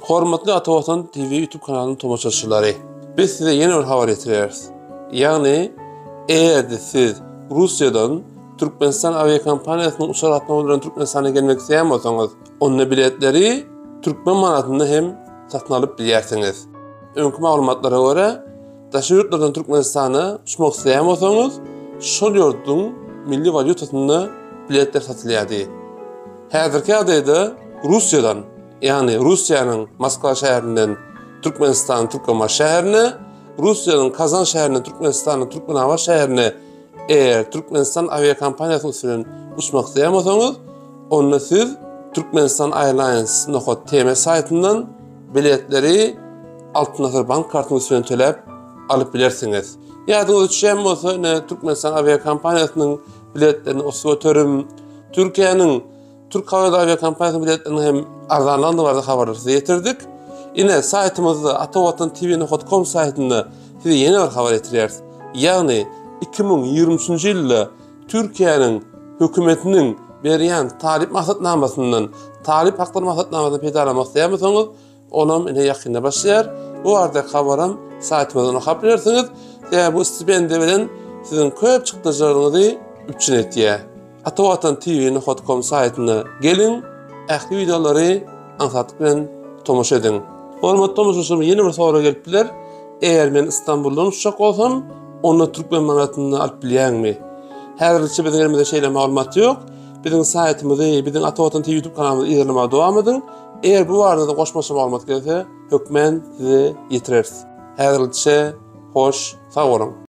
Hormatly Ata Watan TV YouTube kanalynyň tomaşaçylary, biz size ýene bir habar ýetirýäris. Ýagny, eger-de siz Russiýadan Türkmenistan awiakompaniýasynyň uçar gatnawy bilen Türkmenistana gelmek isleýän bolsaňyz, onda biletleri türkmen manatynda hem satyn alyp bilýärsiňiz. Öňki maglumatlara görä, daşary ýurtlardan Türkmenistana uçmak isleýän bolsaňyz, şol ýurduň milli walýutasynda biletler satylýardy. Häzirki ýagdaýda Russiýadan Ýagny Russiýanyň Moskwa şäherinden Türkmenistanyň Türkmenbaşy şäherine, Russiýanyň Kazan şäherinden Türkmenistanyň Türkmenabat şäherine eger Türkmenistan awiakompaniýasynyň üsti bilen uçmak isleýän bolsaňyz, onda siz Türkmenistan Airlines nokat tm saýtyndan biletleri Altyn Asyr bank kartynyň üsti bilen töläp alyp bilersiňiz. Ýadyňyza düşýän bolsa, ine Türkmenistan awiakompaniýasynyň biletlerini 30 göterim, Türkiýäniň Türk Hava Ýollary awiakompaniýasynyň biletleriniň hem arzanlandygy barada habarlary size ýetirdik. Ine, saýtymyzda atawatantv.com saýtynda size ýene bir habar ýetirýäris. Ýagny 2023-nji ýylda Türkiýäniň hökümetiniň berýän talyp maksatnamasyndan, talyp haklary maksatnamasyndan peýdalanmak isleýän bolsaňyz, Onam ine ýakynda başlaýar. Bu baradaky habaram saýtymyzdan okap bilersiňiz. Sebäbi bu stipendiýa bilen siziň köp çykdajylaryňyzy üpjün etýär. Ata Watan TV nokat kom saýtyna geliň, ähli wideolary aňsatlyk bilen tomaşa ediň. Hormatly tomaşaçylarym ýene bir sorag gelip biler. Eger men Istanbuldan uçjak bolsam, onda türkmen manatynda alyp bilýäňmi? Häzirlikçe biziň elimizde şeýle maglumat ýok. Biziň saýtymyzy, biziň Ata Watan TV YouTube kanalymyzy yzarlamaga dowam ediň. Eger bu barada goşmaça maglumat gelse, hökmän size ýetireris. Häzirlikçe hoş, sag boluň!